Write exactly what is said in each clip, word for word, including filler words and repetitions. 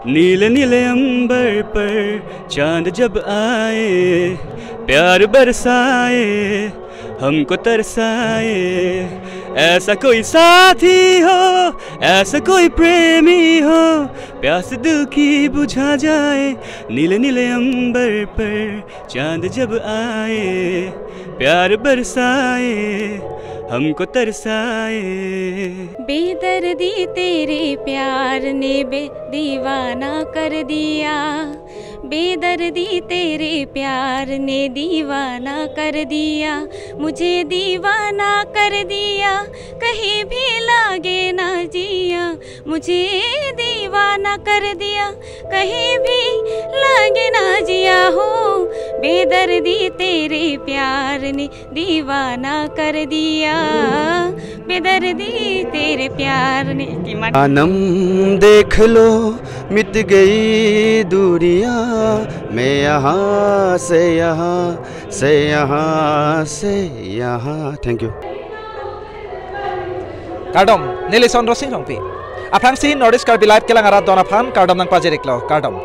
नीले नीले अंबर पर चांद जब आए, प्यार बरसाए, हमको तरसाए। ऐसा कोई साथी हो, ऐसा कोई प्रेमी हो, प्यास दिल की बुझा जाए। नीले नीले अंबर पर चांद जब आए, प्यार बरसाए, हमको तरसाए। बेदर्दी तेरे प्यार ने बे दीवाना कर दिया। बेदर्दी तेरे प्यार ने दीवाना कर दिया। मुझे दीवाना कर दिया। कहीं भी लागे ना जिया। मुझे दीवाना कर दिया। कहीं भी लागे ना जिया हो। बेदर्दी तेरे प्यार ने दीवाना कर दिया। बेदर्दी तेरे प्यार ने। Kiman. Anam dekh lo, mit gayi duriya, main yahan se yahan, se yahan se yahan. Thank you. Kardom, neli Chandra Sing Rongpi. Aphrangsi North East Karbi Live kelang arat don aphan kardom nangpajir-iklo, kardom.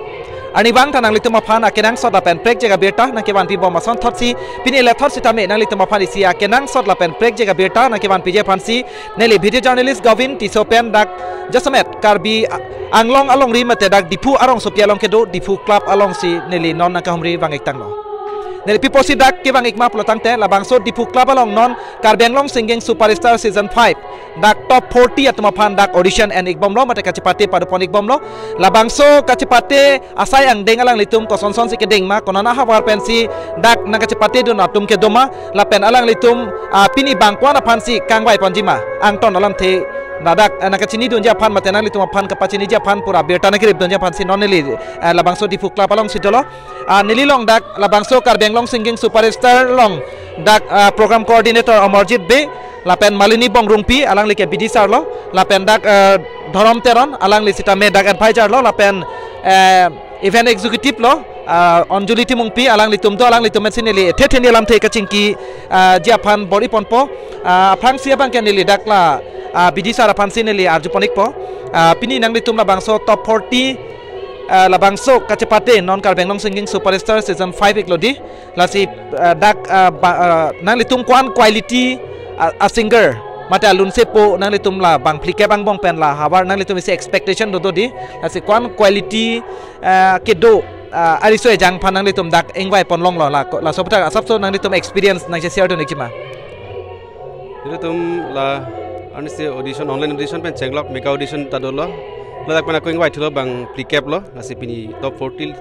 Arnivang ta nanglitum aphan akenangsot lapen prekjak abirta nangkevanpi bom ason thotsi, pini lethot sitame nanglitum aphan isi akenangsot lapen prekjak abirta nangkevanpiji aphansi, neli video journalist Govin Tisso pen dak jasemet Karbi Anglong alongri mate dak Diphu arongsopi along kedo Diphu Club alongsi neli non nangkahumri vang-iktanglo. Neli pi apotsi dak kevang-ik ma pulotangte, labangso Diphu Club along non Karbi Anglong Singing Superstar Season five dak top forty atum aphan dak audition en-ikbomlo mate kachepate padopon-ikbomlo. Labangso kachepate asai angdeng alanglitum kosonsonsi kedeng ma, konat ahavar pensi dak nangkachepatedun atum kedo ma, lapen alanglitum, ah, pini bang ko-an aphansi kangvaiponji ma, angton alamthe ladak, ah, nangkachinidunji aphan mate nanglitum aphan kapachiniji aphan pura birta nangkeripdunji aphansi non neli, ah, labangso Diphu Club alongsi dolo. Ah, neli along dak labangso Karbi Anglong Singing Superstar along dak, ah, program coordinator Amarjit Bey lapen Malini Bongrungpi, alangli ke B D sir lo, lapen dak, ah, Dhorom Teron, alangli sitame dak advisor lo, lapen, eh, event executive lo, ah, Anjali Timungpi, alanglitum do, alanglitum pensi neli ethe theni alamthe kachingki, ah, ji aphan bor-iponpo. Ah, aphrangsi abang ke neli dak la, ah, B D sir aphansi neli arjupon-ikpo. Ah, pini nanglitum labangso top forty, ah, labangso kachepate non Karbi Anglong Singing Superstar Season five-iklo di. Lasi, ah, dak, ah, ba, ah, nanglitum ko-an quality, ah, a singer mate alunsepo nanglitum la bang phlikep angbong pen la havar nanglitum isi expectation dodo di. Lasi ko-an quality, ah, kedo, ah, ariso ejang aphan nanglitum dak ingvaipon longlo, la, laso aputhak asapso nanglitum experience nangche-share dun-ikji ma? Ilitum la arnisi audition, online audition pen chenglok mega audition ta dolo. Ladak pen ako ingvaithulo bang phlikep lo, lasi pini top forty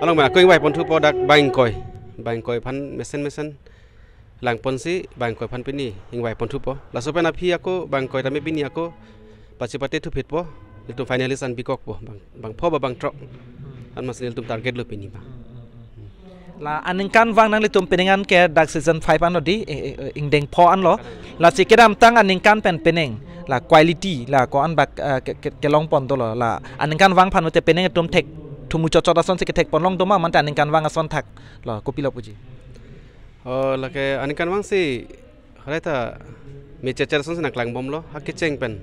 along pen ako ingvaiponthupo dak bang ingkoi. Bang ingkoi aphan mesen mesen langponsi bang ingkoi aphan pini ingvaiponthupo. Laso pen aphi ako bang ingkoi tame pini ako pachepatethuphitpo. Ilitum finalist an bikokpo, bang, bang pho ba bang throk. Anmasi ilitum target lo pini bang. La aningkan vang nanglitum penang an ke dak Season five anlo di, eh, eh, eh, ingdeng pho anlo. Lasi kedamtang aningkan pen penang la quality la ko-an bak, eh, ke, ke, kelongpon dolo, la aningkan vang aphan mate penang atum thek thumu chotchot asonsi kethekpon long do ma, mante aningkan vang ason thaklo, kopilo puji? Oh, lake aningkan vangsi harai ta me checher asonsi nangklangbomlo, ha kecheng pen.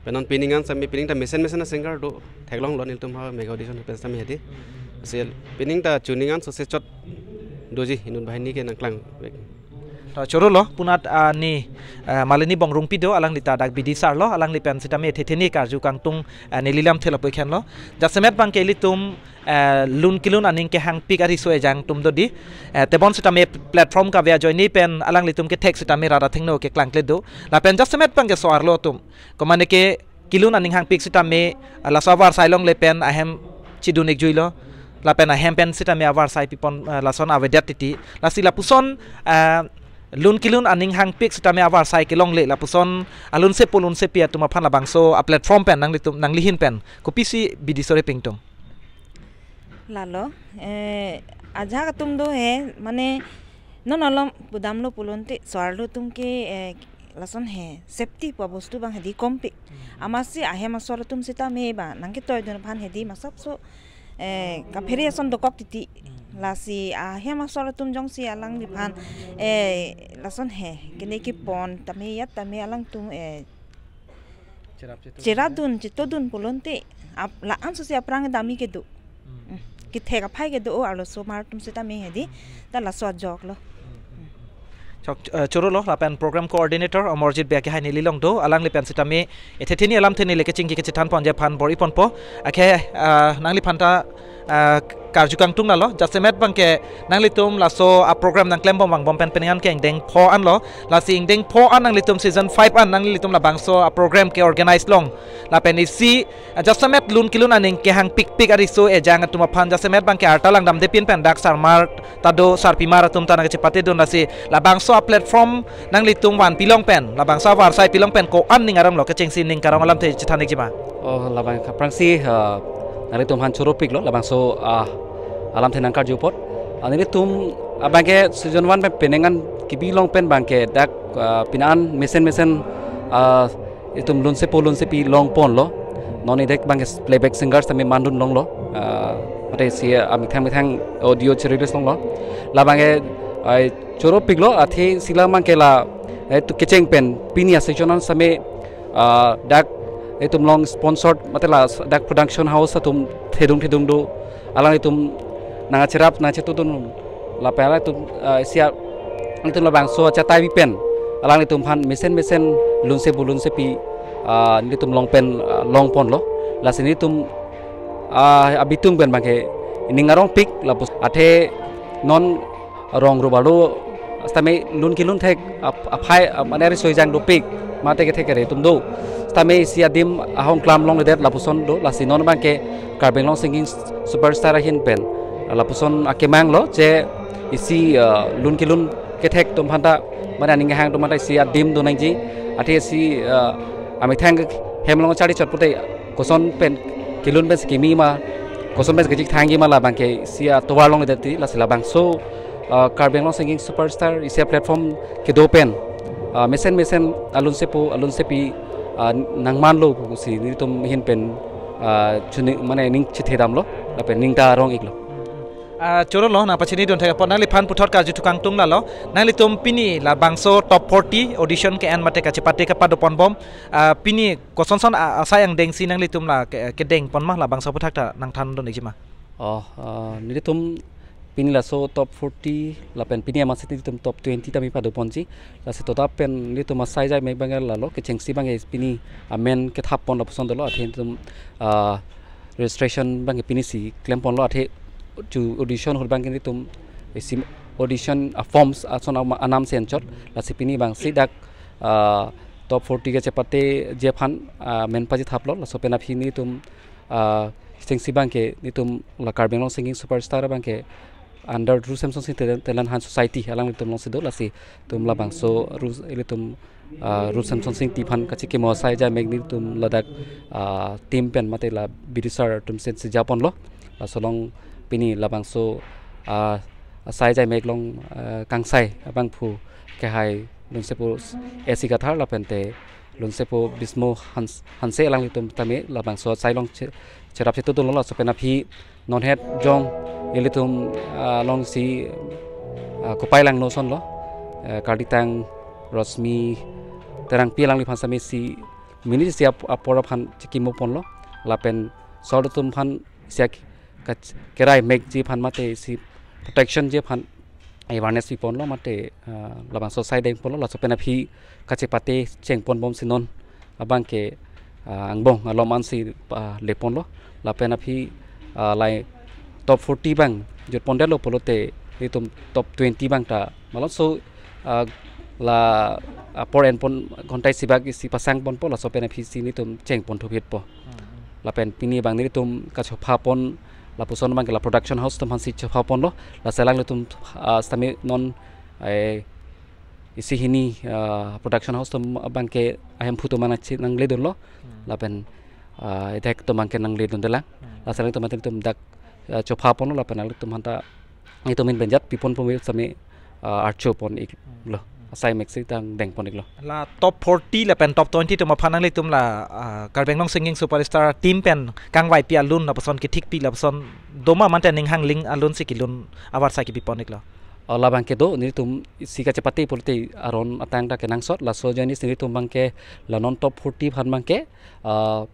Pen non pining an sami pining ta mesen mesen a singer do theklonglo nelitum ha mega audition pen sami hedi. Asel pining ta chuning an sose chot doji inut banghini ke nangklang vek. To choro lo, punat, ah, ni, ah, Malini Bongrungpi do, alangli ta dak B D sir lo, alangli pen sitame ethe theni karju kangtung, ah, neli lamthe lapu-ik henlo. Jasemet bang ke ilitum, eh, lun kelun aning kehangpik ariso ejang atum do di. Eh, tebon sitame platform kave ajoine pen alanglitum kethek sitame rat athengno keklangkle do. Lapen jasemet bang ke so-arlo atum, komane ke kelun aning hangpik sitame, eh, laso avarsai longle pen ahem chidun-ik juilo. Lapen ahem pen sitame avarsai pipon, eh, lason avedet titi. Lasi lapuson, eh, lun kelun aning hangpik sitame avarsai kelongle lapuson alunsepo lunsepi atum aphan labangso a platform pen nanglitum, nanglihin pen kopisi bidi sore pingtung? Lalo, eh, ajahak atum do he, mane, non alom pudamlo pulote, so-arlo atum ke, eh, lason he, safety pu bostu bang hedi kompi. Hmm. Amatsi ahem asor atum sitame ba, nangketoidun aphan hedi masapso, eh, kaphere ason dokok titi. Hmm. Lasi ahem asor atum jongsi alangliphan, eh, lason he, kene kepon, tame yat tame alangtum, eh, Cherap chetu. Cheradun, chetodun pulote, ap, la-an susi aphrang dami kedo. Hmm. Hmm. Kethek aphai kedo, o arloso mar atum sitame hedi, Hmm, hmm. ta laso ajok lo. Hmm, hmm, hmm. Chok, eh, choro lo, lapen program coordinator, Amarjit Bey ke hai neli along do, alangli pen sitame, ethe theni alamthe neli kechingki kachethan ponji aphan bor-i ponpo, akhe, eh, nangliphan ta, eh, karju kangtung lalo, jasemet abangke nanglitum laso a-program nangklembom vangbom pen penang an ke ingdeng pho anlo, lasi ingdeng pho an nanglitum season five an nanglitum labangso a-program ke organize long, lapen isi, ah, jasemet lun kelun aning kehang pikpik ariso ejang atum aphan jasemet abangke arta langdamde pin pen dak sarmar ta do, sarpimar atum ta nangkachepatedun, lasi labangso a-platform nanglitum vanpi long pen, labangso avarsai pi long pen ko-an ning arong lo kechengsi ning karong alamthe chethan ikji ma? Oh, labang aphrangsi, ah, nanglitum aphan choropik lo, labangso, ah, alamthe nangkarju apot. Ah, nanglitum abangke season one pen penang an kebi long pen abangke dak, ah, penang an mesen mesen, ah, itum lunsepo lunsepi long ponlo. Non idek abangke playback singers tame mandun longlo. Ah, mate isi, ah, methang methang audio cherelease longlo. Labangke, ai, choropik lo, athe isi labangke la, eh, tu kecheng pen pini a-season an sitame, ah, dak itum along sponsored, mate la s-, dak production house atum thedung thedung do. Alanglitum nangkacherap nangkachetodun. Lapen alanglitum, ah, isi a-, itum labangso achatai pen alanglitum aphan mesen mesen lunsepo lunsepi, ah, nelitum along pen, ah, long ponlo. Lasi nelitum, ah, abitung pen abangke ning arongpik, lapuson athe non rong rup arlo sitame lun kelun thek ap-, aphai, ap-, mane ari soijang dopik, mate kethek kere atum do. Sitame isi adim ahong klam longledet lapuson do, lasi non abangke Karbi Anglong Singing Superstar ahin pen lapuson akemang lo, je isi, ah, lun kelun kethek atum aphan ta, mane aning kehang atum aphan ta isi adim do nangji, athe isi, ah, amethang hem along charli chot pute koson pen kelun pen si kimi ma, koson pen si kechik thangji ma, labangke isi atovar longledet ti, lasi labangso, ah, Karbi Anglong Singing Superstar isi a-platform kedo pen, ah, mesen mesen alunsepo alunsepi, ah, nangmanlo pusi nelitum ahin pen, ah, chuni mane ning chethedamlo, lapen ning ta arong iklo. Ah, choro lo, nangpachinidun thek apot nangliphan puthot karju thu kangtung lalo, nanglitum pini labangso top forty audition ke-en mate kachepate kapado ponbom, ah, pini kosonson a-, asai angdengsi nanglitum la ke-, kedeng pon ma, labangso aphuthak ta nangthandun ikji ma? Oh, ah, nelitum pini laso top forty, lapen pini amatsi nelitum top twenty tame pado ponji. Lasi totap pen nelitum asai jai mek abangke lalo, kechengsi abangke pini amen kethap pon lapuson dolo, athe nelitum, ah, registration abangke pini si klem ponlo, athe chu audition ahut abangke nelitum isi audition a-forms ason ama-, anam si enchot, lasi pini abangsi dak, ah, top forty kachepatiji aphan, ah, men pajithaplo, laso pen aphi nelitum, ah, kechengsi abangke nelitum la Karbi Anglong Singing Superstar abangke under Ru Semsonsing Talent, Talent Hunt Society alanglitum alongsi do, lasi itum labangso Ru, ilitum, ah, Ru Semsonsing Ingti aphan kachekimo asai jai mek nelitum ladak, ah, team pen mate la Bidisar atum sen si japonlo. Laso along pini labangso, ah, asai jai mek along, ah, kangsai abangphu kehai lunsepo S C Kathar lapente lunsepo Bismo Hans-, Hanse alanglitum tame labangso asai along che-, cherap chetodunlo, laso pen aphi non het jong ilitum, ah, alongsi, ah, kopai langno asonlo, eh, karditang Rosmi Terangpi alangliphan sitame isi minute isi ap-, apor aphan chekimo ponlo, lapen sol atum aphan isi ak-, kach-, kerai mekji aphan mate isi protection ji aphan awareness pi ponlo mate, ah, labangso asai deng ponlo, laso pen aphi kachepate cheng ponbomsi non abangke, ah, angbong alom ansi, ah, le ponlo, lapen aphi, ah, lai top forty abang jut pondetlo pulote itum top twenty abang ta malomso, ah, la apor en pon ghonta isi bak isi pasang ponpo, laso pen aphisi nelitum cheng pon thuphitpo. Hmm. Lapen pini abang nelitum kachopha pon lapuson abangke la production house atum aphansi chopha ponlo, lasi alanglitum, ah, sitame non, eh, isi hini, ah, production house atum abangke ahemphu atum nangchi nangledunlo. Hmm. Lapen, ah, idek atum abangke nangledundelang. Hmm. Lasi alanglitum aphan nelitum dak, ah, chopha ponlo, lapen alanglitum aphanta itum ahin pen jat pi ponpo me sitame, ah, archo pon iklo. Hmm. Asai meksi tang deng pon iklo. La top forty lapen top twenty atum aphan nanglitum la, ah, Karbi Anglong Singing Superstar team pen kangvaipi alun lapuson kethikpi lapuson doma mante ning hangling alunsi kelun avarsai kepi pon iklo? Oh, labang ke do, nelitum isi kachepate pulote aron atang ta kenangsot, laso ajoine si nelitum abang ke la non top forty aphan abang ke, ah,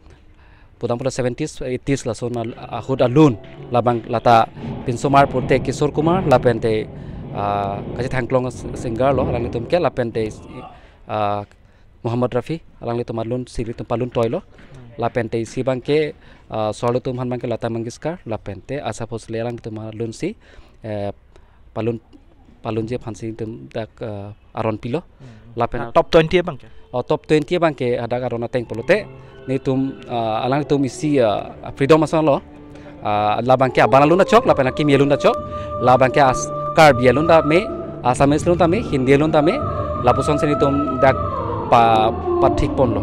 pudam pulo seventies, eighties laso na ahut alun, labang lata pinsomar pulote Kishore Kumar, lapente, ah, kachethangklong singer lo, alanglitum ke, lapente, ah, Mohammad Rafi, alanglitum alun si nelitum palun toilo. Lapente isi abang ke, ah, so-arlo atum aphan abang ke Lata Mangeshkar, lapente Asha Bhosle alanglitum alun si, eh, palun, palunji aphan si nelitum dak, eh, aron pilo. Lapen Ah, top twenty abang ke? Oh, top twenty abang ke hadak aron ateng pulote nelitum, ah, alanglitum isi, ah, freedom asonlo. Ah, labang ke abang alun ta chok, lapen akimi alun ta chok, labang ke as Karbi alun ta me, Assamese alun ta me, Hindi alun ta me, lapuson si nelitum dak pa, pathik ponlo.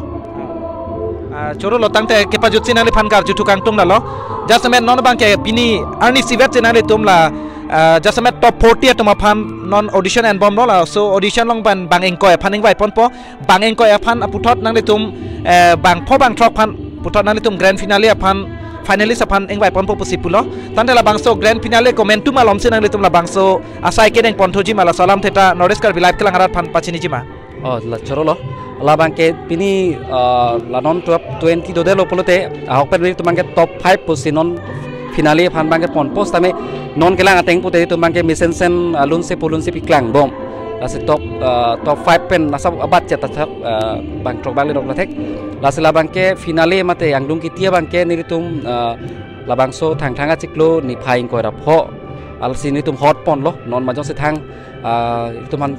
Ah, choro lo, tangte kepajutsi nangliphan karjuthuk kangtung lalo. Jasemet non abang ke pini arni isivet si nanglitum la, ah, jasemet top forty atum aphan non audition enbomlo, laso audition along abang bang ingkoi aphan ingvai ponpo, bang ingkoi aphan aputhot nanglitum, eh, bang pho bang throk aphan puthot nanglitum grand finale aphan finalist aphan ingvai ponpo pusi pulo. Tangte labangso grand finale komantu malom si nanglitum labangso asai kedeng ponthuji ma, laso alam theta North East Karbi Live kelang arat aphan pachiniji ma? Oh, la choro lo. Labang ke pini, ah, la non top twenty dodelo pulote, ahok pen nelitum abang ke top five pusi non finale aphan abang ke ponpo, sitame non kelang ateng pute nelitum abang ke mesensen alun si pulun si piklangbom. Lasi top, ah, top five pen nasa abat chet athak, ah, bang throk bang ledok lathek. Lasi labang ke finale mate angdung kiti abang ke nelitum, ah, labangso Thangthang achiklo niphai ingkoi ra pho. Alsi nelitum hot ponlo, non majong si thang, ah, nelitum aphan,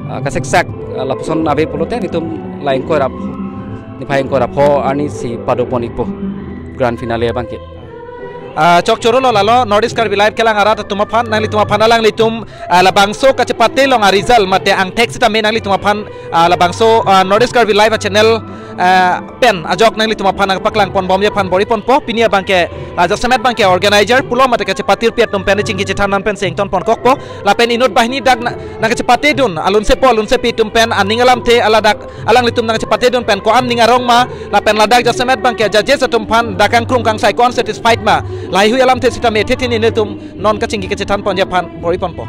ah, kaseksak, ah, lapuson ave pulote nelitum la ingkoi ra pho, niphai ingkoi ra pho arni si pado pon ikpo grand finale abang ke. Ah, chok choro lo lalo, North East Karbi Live kelang arat atum aphan, nanglitum aphan alanglitum, ah, labangso kachepate along a result mate angthek sitame nanglitum aphan, ah, labangso, ah, North East Karbi Live a channel, ah, pen ajok nanglitum aphan nangpaklang ponbomji aphan bor-i ponpo. Pini abang ke la jasemet abang ke organizer pulo mate kachepatirpi atum pen chingki chethan an pen si ington ponkokpo. Lapen inut banghini dak na, nangkachepatedun alunsepo alunsepi atum pen aning alamthe, ala dak alanglitum nangchepatedun pen ko-an ning arong ma, lapen ladak jasemet abang ke judges atum aphan dak kangkrung kangsai ko-an satisfied ma, laheihui alamthe sitame thethin nelitum non kachingki kachethan ponji aphan bor-i ponpo.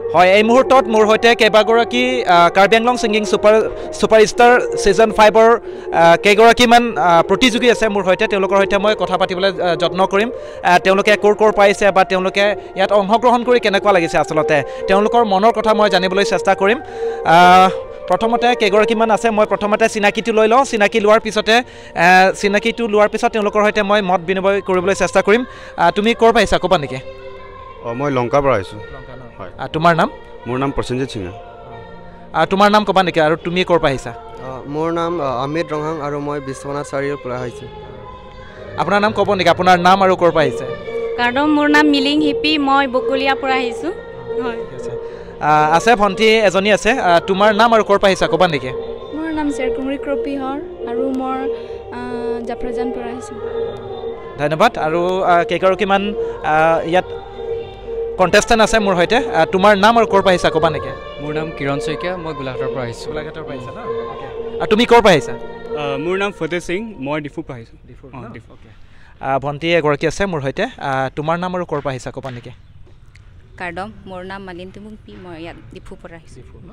হয়, এই মুহূৰ্তত মোৰ সৈতে কেইবাগৰাকী, আহ, Karbi Anglong singing super, superstar season ফাইভৰ, আহ, কেইগৰাকীমান, আহ, প্ৰতিযোগী আছে মোৰ সৈতে। তেওঁলোকৰ সৈতে মই কথা পাতিবলৈ, আহ, যত্ন কৰিম। আহ, তেওঁলোকে ক'ৰ ক'ৰ পৰা আহিছে বা তেওঁলোকে ইয়াত অংশগ্ৰহণ কৰি কেনেকুৱা লাগিছে আচলতে, তেওঁলোকৰ মনৰ কথা মই জানিবলৈ চেষ্টা কৰিম। আহ, প্ৰথমতে কেইগৰাকীমান আছে, মই প্ৰথমতে চিনাকিটো লৈ লওঁ। চিনাকি লোৱাৰ পিছতে, আহ, চিনাকিটো লোৱাৰ পিছত তেওঁলোকৰ সৈতে মই মত বিনিময় কৰিবলৈ চেষ্টা কৰিম। আহ, তুমি ক'ৰ পৰা আহিছা, ক'বা নেকি? অ, মই লংকাৰ পৰা আহিছোঁ। লংকা ন? হয়। আহ, তোমাৰ নাম? মোৰ নাম প্ৰসেনজিৎ সিঙে। আহ, তোমাৰ নাম ক'বা নেকি আৰু তুমি ক'ৰ পৰা আহিছা? আহ, মোৰ নাম, আহ, অমিত ৰংহাং আৰু মই বিশ্বনাথ চাৰিআলিৰ পৰা আহিছোঁ। আপোনাৰ নাম ক'ব নেকি? আপোনাৰ নাম আৰু ক'ৰ পৰা আহিছে? কাৰ্ডম, মোৰ নাম মিলিং হিপি, মই বকুলীয়াৰ পৰা আহিছোঁ। হয়। ঠিক আছে। আহ, আছে, ভণ্টি এজনী আছে। আহ, তোমাৰ নাম আৰু ক'ৰ পৰা আহিছা, ক'বা নেকি? মোৰ নাম চেৰকুমৰি ক্ৰপি হৰ আৰু মোৰ, আহ, জাফ্ৰজান পৰা আহিছোঁ। ধন্যবাদ। আৰু, আহ, কেইগৰাকীমান, আহ, ইয়াত কণ্টেষ্টেণ্ট আছে মোৰ সৈতে। আহ, তোমাৰ নাম আৰু ক'ৰ পৰা আহিছা, ক'বা নেকি? মোৰ নাম কিৰণ শইকীয়া, মই গোলাঘাটৰ পৰা আহিছোঁ। গোলাঘাটৰ পৰা আহিছা ন? অ'কে। আৰু তুমি ক'ৰ পৰা আহিছা? আহ, মোৰ নাম ফতেহ সিং, মই ডিফুৰ পৰা আহিছোঁ। ডিফুৰ অ, ন? ডিফু। অ'কে। আহ, ভণ্টি এগৰাকী আছে মোৰ সৈতে। আহ, তোমাৰ নাম আৰু ক'ৰ পৰা আহিছা, ক'বা নেকি? কাৰ্ডম, মোৰ নাম মালিন তুমুংপি, মই ইয়াত ডিফুৰ পৰা আহিছোঁ। ডিফু ন?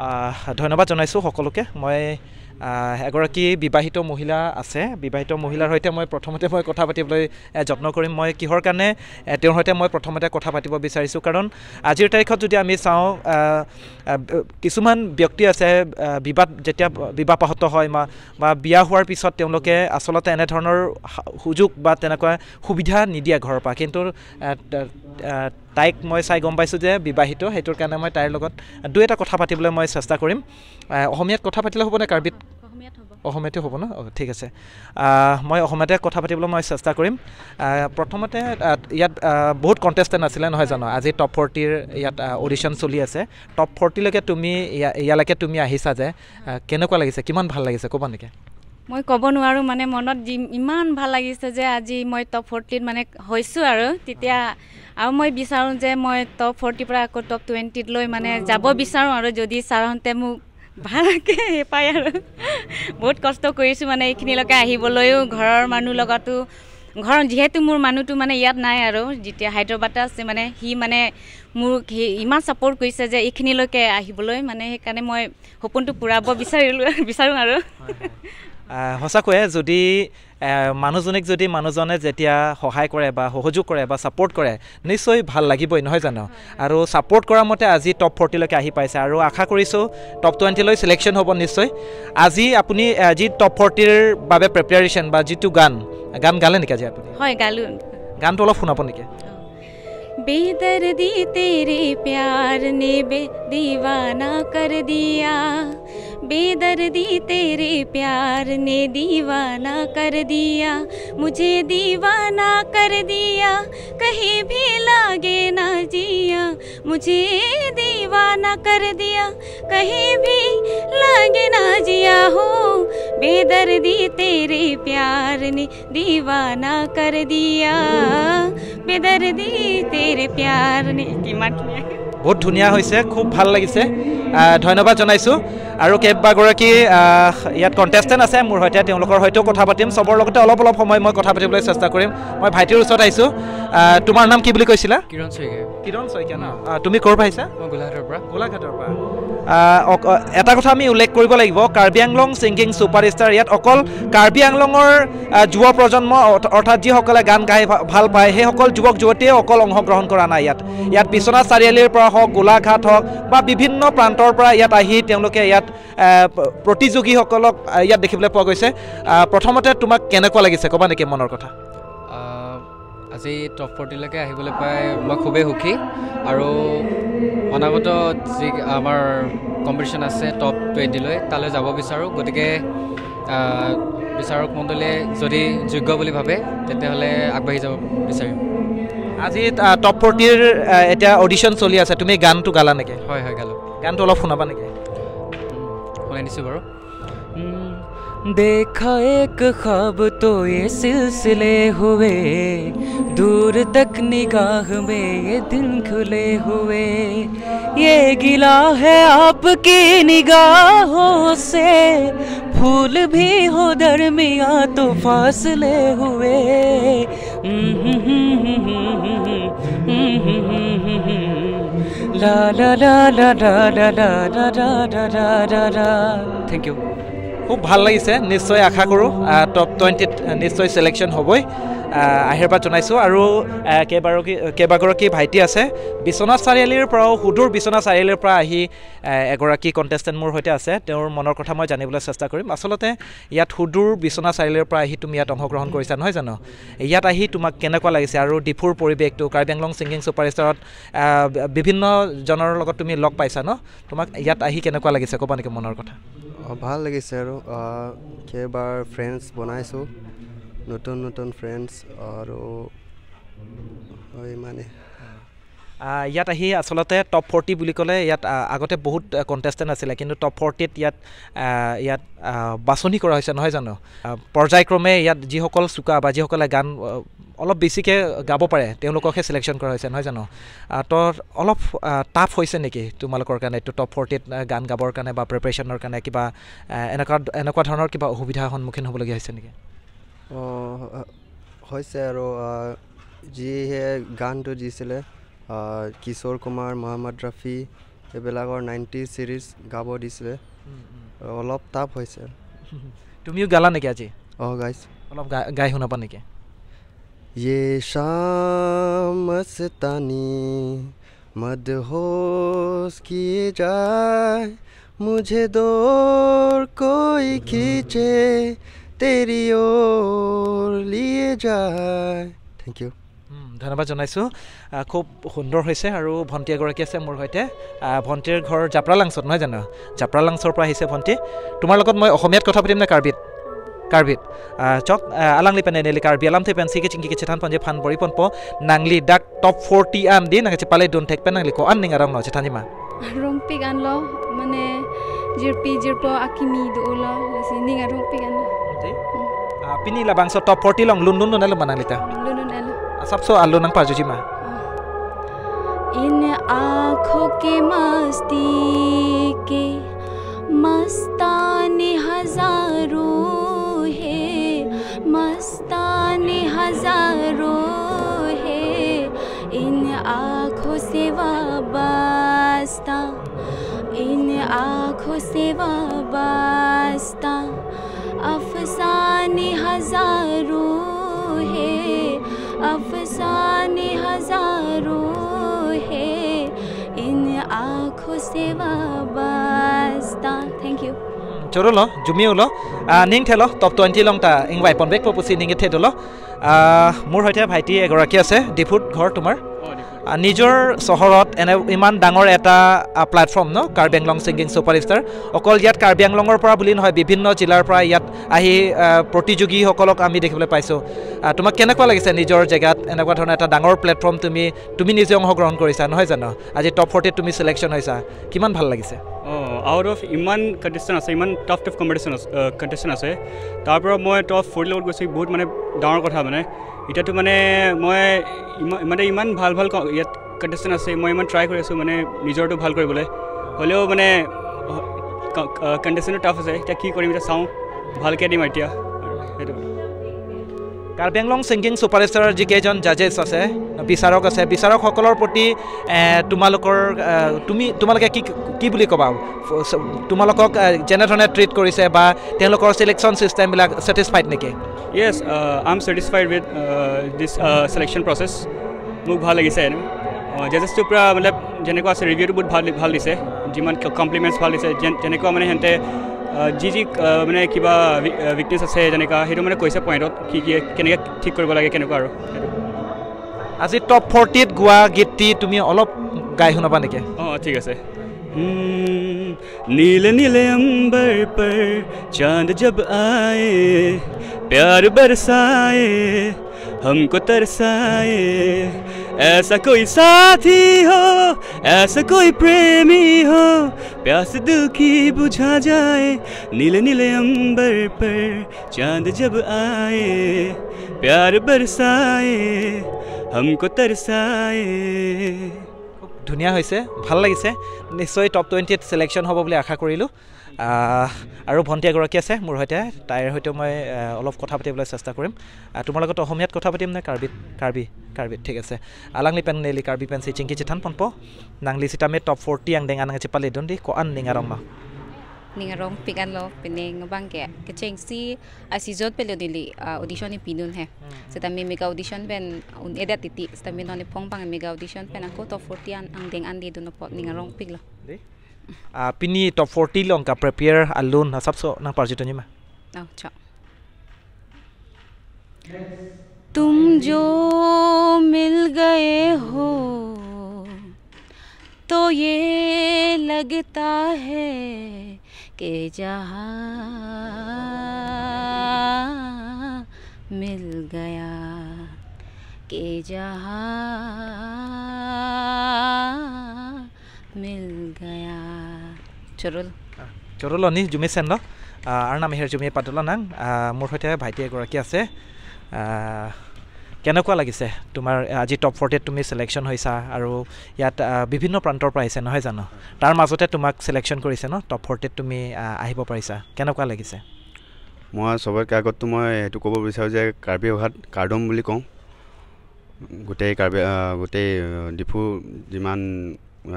আহ, ধন্যবাদ জনাইছোঁ সকলোকে। মই, আহ, এগৰাকী বিবাহিত মহিলা আছে। বিবাহিত মহিলাৰ সৈতে মই প্ৰথমতে মই কথা পাতিবলৈ, এ, যত্ন কৰিম। মই কিহৰ কাৰণে, এ, তেওঁৰ সৈতে মই প্ৰথমতে কথা পাতিব বিচাৰিছোঁ, কাৰণ আজিৰ তাৰিখত যদি আমি চাওঁ, আহ, আহ, ব-, কিছুমান ব্যক্তি আছে, আহ, বিবাহ, যেতিয়া বিবাহ পাশত হয় মা-, বা বিয়া হোৱাৰ পিছত তেওঁলোকে আচলতে এনেধৰণৰ সা-, সুযোগ বা তেনেকুৱা সুবিধা নিদিয়ে ঘৰৰ পৰা। কিন্তু, আহ, ত-, আহ, তাইক মই চাই গম পাইছোঁ যে বিবাহিত, সেইটোৰ কাৰণে মই তাইৰ লগত দুই এটা কথা পাতিবলৈ মই চেষ্টা কৰিম। আহ, অসমীয়াত কথা পাতিলে হ'বনে কাৰ্বিত? অসমীয়াত হ'ব। অসমীয়াতে হ'ব ন? অ, ঠিক আছে। আহ, মই অসমীয়াতে কথা পাতিবলৈ মই চেষ্টা কৰিম। আহ, প্ৰথমতে, আহ, ইয়াত, আহ, বহুত কণ্টেষ্টেণ্ট আছিলে নহয় জানো? আজি টপ ফৰ্টিৰ ইয়াত, আহ, অডিশ্যন চলি আছে। টপ ফৰ্টিলৈকে তুমি ইয়া-, ইয়ালৈকে তুমি আহিছা যে, আহ, কেনেকুৱা লাগিছে? কিমান ভাল লাগিছে? ক'বা নেকি? মই ক'ব নোৱাৰোঁ, মানে, মনত যি, ইমান ভাল লাগিছে যে আজি মই টপ ফৰ্টিত, মানে, হৈছোঁ আৰু। তেতিয়া আৰু মই বিচাৰোঁ যে মই টপ ফৰ্টিৰ পৰা আকৌ টপ টুৱেণ্টিত লৈ, মানে, যাব বিচাৰোঁ আৰু যদি ছাৰহঁতে মোক ভালকে পায় আৰু। বহুত কষ্ট কৰিছোঁ, মানে, এইখিনিলৈকে আহিবলৈও, ঘৰৰ মানুহ লগতো ঘৰ যিহেতু মোৰ মানুহটো মানে ইয়াত নাই আৰু, যেতিয়া হায়দৰাবাদত আছে মানে, সি মানে মোক সি ইমান ছাপোৰ্ট কৰিছে যে এইখিনিলৈকে আহিবলৈ, মানে সেইকাৰণে মই সপোনটো পূৰাব বিচাৰিলোঁ বিচাৰোঁ আৰু। আহ, সঁচাকৈয়ে যদি আহ, মানুহজনীক যদি মানুহজনে যেতিয়া সহায় কৰে বা সহযোগ কৰে বা ছাপোৰ্ট কৰে, নিশ্চয় ভাল লাগিবই, নহয় জানো? আৰু ছাপোৰ্ট কৰা মতে আজি টপ ফৰ্টিলৈকে আহি পাইছে আৰু আশা কৰিছোঁ টপ টুৱেণ্টিলৈ ছিলেকশ্যন হ'ব নিশ্চয়। আজি আপুনি আহ, যি টপ ফৰ্টিৰ বাবে প্ৰিপেৰেশ্যন বা যিটো গান, গান গালে নেকি আজি আপুনি? হয়, গালোঁ। গানটো অলপ শুনাব নেকি? बेदर्दी तेरे प्यार ने बे दीवाना कर दिया। बेदर्दी तेरे प्यार ने दीवाना कर दिया। मुझे दीवाना कर दिया। कहीं भी लागे ना जिया। मुझे दीवाना कर दिया। कहीं भी लागे ना जिया हो। बेदर्दी तेरे प्यार ने दीवाना कर दिया। बेदर्दी तेरे प्यार ने। কিমান ধুনীয়া। বহুত ধুনীয়া হৈছে, খুব ভাল লাগিছে। আহ, ধন্যবাদ জনাইছোঁ। আৰু কেইবাগৰাকী আহ, ইয়াত কণ্টেষ্টেণ্ট আছে মোৰ সৈতে, তেওঁলোকৰ সৈতেও কথা পাতিম। চবৰ লগতে অলপ অলপ সময় মই কথা পাতিবলৈ চেষ্টা কৰিম। মই ভাইটিৰ ওচৰত আহিছোঁ। আহ, তোমাৰ নাম কি বুলি কৈছিলা? কিৰণ শইকীয়া। কিৰণ শইকীয়া ন? আহ, তুমি ক'ৰ পৰা আহিছা? মই গোলাঘাটৰ পৰা। গোলাঘাটৰ পৰা। আহ, অক- এটা কথা আমি উল্লেখ কৰিব লাগিব, কাৰ্বি আংলং ছিংগিং ছুপাৰষ্টাৰ ইয়াত অকল কাৰ্বি আংলঙৰ আহ, যুৱ প্ৰজন্ম অৰ্থ- অৰ্থাৎ যিসকলে গান গাই ভা- ভাল পায়, সেইসকল যুৱক যুৱতীয়ে অকল অংশগ্ৰহণ কৰা নাই ইয়াত। ইয়াত বিশ্বনাথ চাৰিআলিৰ পৰা হওক, গোলাঘাট হওক বা বিভিন্ন প্ৰান্তৰ পৰা ইয়াত আহি তেওঁলোকে ইয়াত আহ, প্ৰ- প্ৰতিযোগীসকলক আহ, ইয়াত দেখিবলৈ পোৱা গৈছে। আহ, প্ৰথমতে তোমাক কেনেকুৱা লাগিছে, ক'বা নেকি মনৰ কথা? আহ, আজি টপ ফৰ্টিলৈকে আহিবলৈ পাই মই খুবেই সুখী। আৰু অনাগত যি আমাৰ কম্পিটিশ্যন আছে টপ টুৱেণ্টিলৈ, তালৈ যাব বিচাৰোঁ। গতিকে আহ, বিচাৰক মণ্ডলীয়ে যদি যোগ্য বুলি ভাবে, তেতিয়াহ'লে আগবাঢ়ি যাব বিচাৰিম। আজি আহ, টপ ফৰ্টিৰ আহ, এতিয়া অডিশ্যন চলি আছে, তুমি গানটো গালা নেকি? হয়, হয়, গালোঁ। গানটো অলপ শুনাবা নেকি? শুনাই দিছোঁ বাৰু। हम्म, देखा एक ख्वाब तो ये सिलसिले हुए, दूर तक निगाह में ये दिन खुले हुए। ये गिला है आपकी निगाहों से, फूल भी हो दरमिया तो फासले हुए। ला ला ला ला ला ला ला ला ला ला ला ला। Thank you. খুব ভাল লাগিছে, নিশ্চয় আশা কৰোঁ আহ, টপ টুৱেণ্টিত নিশ্চয় ছিলেকশ্যন হ'বই। আহ, আশীৰ্বাদ জনাইছোঁ। আৰু আহ, কেইবাগৰাকী কেইবাগৰাকী ভাইটি আছে বিশ্বনাথ চাৰিআলিৰ পৰাও, সুদূৰ বিশ্বনাথ চাৰিআলিৰ পৰা আহি আহ, এগৰাকী কণ্টেষ্টেণ্ট মোৰ সৈতে আছে, তেওঁৰ মনৰ কথা মই জানিবলৈ চেষ্টা কৰিম। আচলতে ইয়াত সুদূৰ বিশ্বনাথ চাৰিআলিৰ পৰা আহি তুমি ইয়াত অংশগ্ৰহণ কৰিছা, নহয় জানো? ইয়াত আহি তোমাক কেনেকুৱা লাগিছে? আৰু ডিফুৰ পৰিৱেশটো, কাৰ্বি আংলং ছিংগিং ছুপাৰষ্টাৰত আহ, বিভিন্ন জনৰ লগত তুমি লগ পাইছা ন? তোমাক ইয়াত আহি কেনেকুৱা লাগিছে, ক'বা নেকি মনৰ কথা? অ, ভাল লাগিছে আৰু আহ, কেইবাৰ ফ্ৰেণ্ডছ বনাইছোঁ, নতুন নতুন ফ্ৰেণ্ডছ আৰু হয় মানে। আহ, ইয়াত আহি আচলতে টপ ফৰ্টি বুলি ক'লে ইয়াত আহ, আগতে বহুত কণ্টেষ্টেণ্ট আছিলে, কিন্তু টপ ফৰ্টিত ইয়াত আহ, ইয়াত আহ, বাছনি কৰা হৈছে, নহয় জানো? আহ, পৰ্যায়ক্ৰমে ইয়াত যিসকল চোকা বা যিসকলে গান আহ, অলপ বেছিকৈ গাব পাৰে, তেওঁলোককহে ছিলেকশ্যন কৰা হৈছে, নহয় জানো? আহ, তো অলপ আহ, টাফ হৈছে নেকি তোমালোকৰ কাৰণে এইটো টপ ফৰ্টিত আহ, গান গাবৰ কাৰণে বা প্ৰিপেৰেশ্যনৰ কাৰণে? কিবা আহ, এনেকুৱা এনেকুৱা ধৰণৰ কিবা অসুবিধাৰ সন্মুখীন হ'বলগীয়া হৈছে নেকি? অ, হৈছে আৰু আহ, যিহে গানটো দিছিলে, আহ, কিশোৰ কুমাৰ, মহম্মদ ৰফি, এইবিলাকৰ নাইণ্টি ছিৰিজ গাব দিছিলে। অলপ টাফ হৈছে। তুমিও গালা নেকি আজি? অ, গাইছ। অলপ গা- গাই শুনাবা নেকি? ये शाम मस्तानी मदहोश किए जाए, मुझे दूर कोई खींचे तेरी ओर लिए जाए। Thank you. উম, ধন্যবাদ জনাইছোঁ। আহ, খুব সুন্দৰ হৈছে। আৰু ভণ্টি এগৰাকী আছে মোৰ সৈতে। আহ, ভণ্টিৰ ঘৰ জাপ্ৰালাংচত, নহয় জানো? জাপ্ৰালাংচৰ পৰা আহিছে ভণ্টি। তোমাৰ লগত মই অসমীয়াত কথা পাতিম নে কাৰ্বিত? Karbit. Ah, chok, ah, alangli pen neli Karbi alamthe pensi kechingki kechethan ponji aphan bor-i ponpo, nangli dak top forty an di nangkachepale dun thek pen nangli ko-an ning arong lo chethanji ma? Arongpik anlo, mane jirpi jirpo akimi dolo, lasi ning arongpik anlo. Ante? Hmm. Ah, pini labangso top forty along lun lun dun elo ma nangli ta? Lun lun elo. Asapso alun nangparjuji ma? इन आँखों के मस्ती के मस्ताने हजारों है, मस्ताने हजारों है इन आंखों से वाबस्ता, इन आंखों से वाबस्ता। अफसाने हजारों है, अफसाने हजारों है इन आंखों से वाबस्ता। Thank you. Choro lo, jumi ulo, ah, ning thelo, top twenty along ta ingvai ponvekpo pusi ning kethe dolo. Ah, মোৰ সৈতে ভাইটি এগৰাকী আছে, ডিফুত ঘৰ তোমাৰ। অ, ডিফুত। আহ, নিজৰ চহৰত এনে ইমান ডাঙৰ এটা, আহ, প্লেটফৰ্ম ন, কাৰ্বি আংলং ছিংগিং ছুপাৰষ্টাৰ। অকল ইয়াত কাৰ্বি আংলঙৰ পৰা বুলি নহয়, বিভিন্ন জিলাৰ পৰা ইয়াত আহি, আহ, প্ৰতিযোগীসকলক আমি দেখিবলৈ পাইছোঁ। আহ, তোমাক কেনেকুৱা লাগিছে নিজৰ জেগাত এনেকুৱা ধৰণৰ এটা ডাঙৰ প্লেটফৰ্ম তুমি, তুমি নিজে অংশগ্ৰহণ কৰিছা, নহয় জানো? আজি টপ ফৰ্টিত তুমি ছিলেকশ্যন হৈছা, কিমান ভাল লাগিছে? অ, আউট অফ ইমান কণ্টেষ্টেণ্ট আছে, ইমান টাফ টাফ কম্পিটিশ্যন আছে, আহ, কণ্টেষ্টেণ্ট আছে, তাৰ পৰা মই টপ ফৰ্টিৰ লগত গৈছোঁ, বহুত মানে ডাঙৰ কথা মানে। এতিয়াতো মানে মই ইমান, মানে ইমান ভাল ভাল ক-, ইয়াত কণ্টেষ্টেণ্ট আছে, মই ইমান ট্ৰাই কৰি আছোঁ মানে নিজৰটো ভাল কৰিবলৈ। হ'লেও মানে ক-, ক-, কণ্টেষ্টেণ্টো টাফ আছে, এতিয়া কি কৰিম, এতিয়া চাওঁ, ভালকৈ দিম এতিয়া, সেইটো। কাৰ্বি আংলং ছিংগিং ছুপাৰষ্টাৰৰ যিকেইজন জাজেছ আছে, বিচাৰক আছে, বিচাৰকসকলৰ প্ৰতি, এ, তোমালোকৰ, এ, তুমি, তোমালোকে কি, কি বুলি ক'বা? ফ-, চ-, তোমালোকক, এ, যেনেধৰণে ট্ৰিট কৰিছে বা তেওঁলোকৰ ছিলেকশ্যন ছিষ্টেমবিলাক ছেটিছফাইড নেকি? Yes, uh, I'm satisfied with, uh, this, uh, selection process. মোক ভাল লাগিছে এনে। অ, জাজেছটো পূৰা মানে যেনেকুৱা আছে, ৰিভিউটো বহুত ভাল, ভাল দিছে, যিমান ক-, কমপ্লিমেণ্টছ ভাল দিছে, যেন-, যেনেকুৱা মানে সিহঁতে, আহ, যি যি, আহ, মানে কিবা উই-, আহ, উইকনেছ আছে যেনেকুৱা, সেইটো মানে কৈছে পইণ্টত কি কি কেনেকৈ ঠিক কৰিব লাগে, কেনেকুৱা আৰু সেইটো। আজি টপ ফৰ্টিত গোৱা গীতটি তুমি অলপ গাই শুনাবা নেকি? অ, ঠিক আছে। हम्म, नीले नीले अंबर पर चांद जब आए, प्यार बरसाए, हमको तरसाए, ऐसा कोई साथी हो, ऐसा कोई प्रेमी हो, प्यास दिल की बुझा जाए। नीले नीले अंबर पर चांद जब आए, प्यार बरसाए, हमको तरसाए। খুব ধুনীয়া হৈছে, ভাল লাগিছে। নিশ্চয় টপ টুৱেণ্টিত ছিলেকশ্যন হ'ব বুলি আশা কৰিলোঁ। আহ, আৰু ভণ্টি এগৰাকী আছে মোৰ সৈতে, তাইৰ সৈতেও মই, আহ, অলপ কথা পাতিবলৈ চেষ্টা কৰিম। আহ, তোমাৰ লগত অসমীয়াত কথা পাতিম নে কাৰ্বিত? কাৰ্বি, কাৰ্বিত, ঠিক আছে। Alangli pen neli Karbi pensi chingki chethan ponpo, nangli sitame top forty angdeng an nangchepaledun dei, ko-an ning arong ma? Ning arongpik anlo, pining abang ke kechengsi asizot pelo neli, ah, audition ni pinun he. Hmm. Setame mega audition pen un-edet titi, setame non iphong abang mega audition pen ako top forty an angdeng an didun apot ning arongpiklo. Dei? Ah, pini top forty along ka-prepare alun asapso nangparjutonji ma? Oh, chok. तुम जो मिल गए हो तो ये लगता है कि जहां मिल गया, कि जहां मिल गया। Chorolo. Ah, chorolo ni, jumi senlo. Ah, Arnam aher jumi padulo nang. Ah, মোৰ সৈতে ভাইটি এগৰাকী আছে। Ah, কেনেকুৱা লাগিছে তোমাৰ, আহ, আজি টপ ফৰ্টিত তুমি ছিলেকশ্যন হৈছা আৰু ইয়াত, আহ, বিভিন্ন প্ৰান্তৰ পৰা আহিছে, নহয় জানো? তাৰ মাজতে তোমাক ছিলেকশ্যন কৰিছে ন, টপ ফৰ্টিত তুমি, আহ, আহিব পাৰিছা, কেনেকুৱা লাগিছে? মই চবতকৈ আগততো মই এইটো ক'ব বিচাৰোঁ যে কাৰ্বি ভাষাত কাৰ্ডম বুলি কওঁ। গোটেই কাৰ্বি, আহ, গোটেই, আহ, ডিফু যিমান,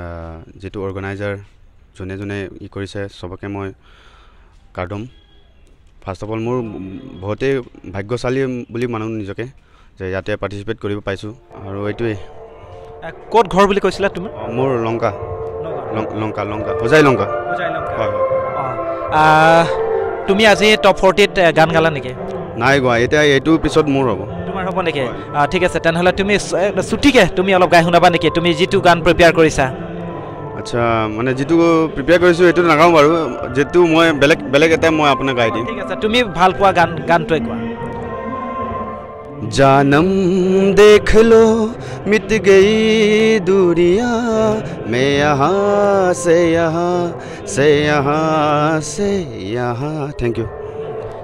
আহ, যিটো অৰ্গেনাইজাৰ যোনে যোনে ই কৰিছে, চবকে মই কাৰ্ডম। ফাৰ্ষ্ট অফ অল, মোৰ বহুতেই ভাগ্যশালী বুলি মানো নিজকে যে ইয়াতে পাৰ্টিচিপেট কৰিব পাইছোঁ, আৰু এইটোৱেই। আহ, ক'ত ঘৰ বুলি কৈছিলা তুমি? অ, মোৰ লংকা। নগাঁও। লং-, লংকা, লংকা, হোজাই লংকা। হোজাই লংকা। হয়, হয়। অ, আহ, তুমি আজি টপ ফৰ্টিত, আহ, গান গালা নেকি? নাই গোৱা, এতিয়া এইটো পিছত মোৰ হ'ব। তোমাৰ হ'ব নেকি? হয়। আহ, ঠিক আছে, তেনেহ'লে তুমি চ-, এ, চুটিকে তুমি অলপ গাই শুনাবা নেকি, তুমি যিটো গান প্ৰিপেয়াৰ কৰিছা? আচ্ছা, মানে যিটো প্ৰিপেয়াৰ কৰিছোঁ, সেইটো নাগাওঁ বাৰু, যিটো মই বেলেগ, বেলেগ এটা মই আপোনাক গাই দিম। ঠিক আছে, তুমি ভাল পোৱা গান, গানটোৱে গোৱা। जानम देख लो, मिट गई दूरियां, मैं यहाँ से यहाँ, से यहाँ से यहाँ। Thank you।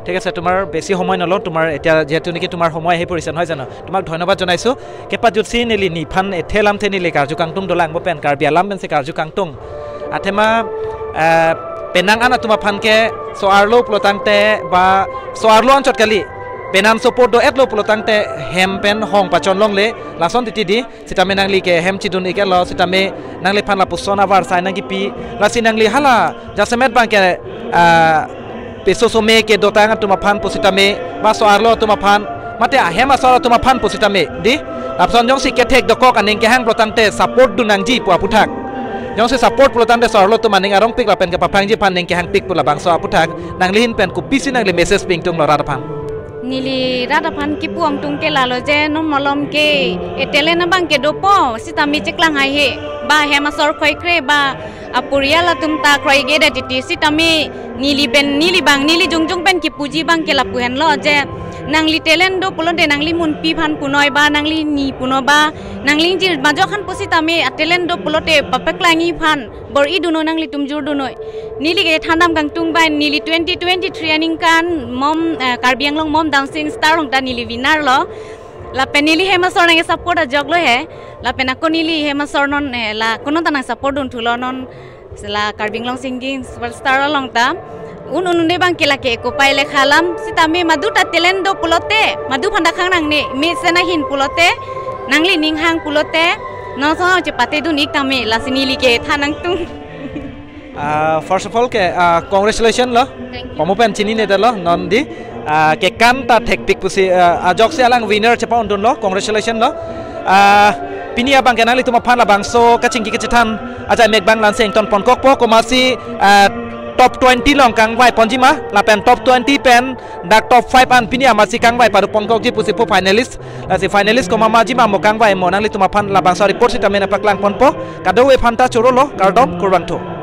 ঠিক আছে, তোমাৰ বেছি সময় নলওঁ, তোমাৰ এতিয়া যিহেতু নেকি তোমাৰ সময় আহি পৰিছে, নহয় জানো? তোমাক ধন্যবাদ জনাইছোঁ। Kepajutsi neli nephan ethe lamthe neli karju kangtung dolang bo pen Karbi alam pensi karju kangtung. Athema, eh, penang an atum aphan ke so-arlo pulo tangte ba so-arlo anchot kali. Penang support do-etlo pulotangte hem pen hong pachon longle, lason titi di, sitame nangli ke hem chidun ik-etlo, sitame nangliphan lapuson avarsai nangkipi, lasi nangli hala jasemet abang ke, ah, peso some kedotang atum aphan pusitame, ba so-arlo atum aphan, mate ahem asor atum aphan pusitame, di, lapuson jongsi kethek dokok aning kehang pulotangte support dun nangji pu aputhak. Jongsi support pulotangte so-arlo atum aning arongpik lapen kepaplangji aphan aning kehangpik pu labangso aputhak, nangli ahin pen kopisi nangli message pi ingtunglo rat aphan? Neli rat aphan kipu ingtung ke lalo je non malom ke e talent abang ke dopo, sitame cheklang haihe, ba hem asor kroikre, ba aporial atum ta kroike det titi, sitame neli pen, neli abang, neli jongjong pen kipuji abang ke lapu henlo je, nangli talent do pulote nangli munpi aphan punoi ba, nangli ni puno ba, nangli ingjir majok aphan pusitame a talent do pulote papaklangji aphan bor-i dunnoi, nanglitum jor dunnoi. Neli kethan dam kangtung bai, neli twenty twenty-three aningkan mom, eh, Karbi Anglong Mom Dancing Star along ta neli winner lo. Lapen neli hem asor nangsupport ajoklo he. Lapen ako neli hem asor non, eh, la konota nangsupport dunthulo non. La Karbi Anglong Singing Superstar along ta un un un-e abang ke lake kopai lekha alam, sitame madu ta talent do pulote, madu aphan ta khang nangne, me sena hin pulote, nangli ning hang pulote, non so chepate dun ik tame, lasi neli kethan ingtung. Ah, first of all ke, ah, congratulations lo. Thank you. Pamu pen chinine detlo, non di, ah, kekan ta thekpik pusi, ah, ajoksi alang winner chepa-undunlo, congratulations lo. Ah, pini abang ke nanglitum aphan labangso kachingki kachethan ajai mek abang la-ansi ington ponkokpo, komatsi, ah, top twenty along kangvai ponji ma, lapen top twenty pen dak top five an pini amatsi kangvai pado ponkokji pusi pu finalist, lasi finalist komat ma ji ma mo kangvai mo nanglitum aphan labangso report sitame nangpaklang ponpo, kadokave aphan ta chorolo, kardom, kurvangthu.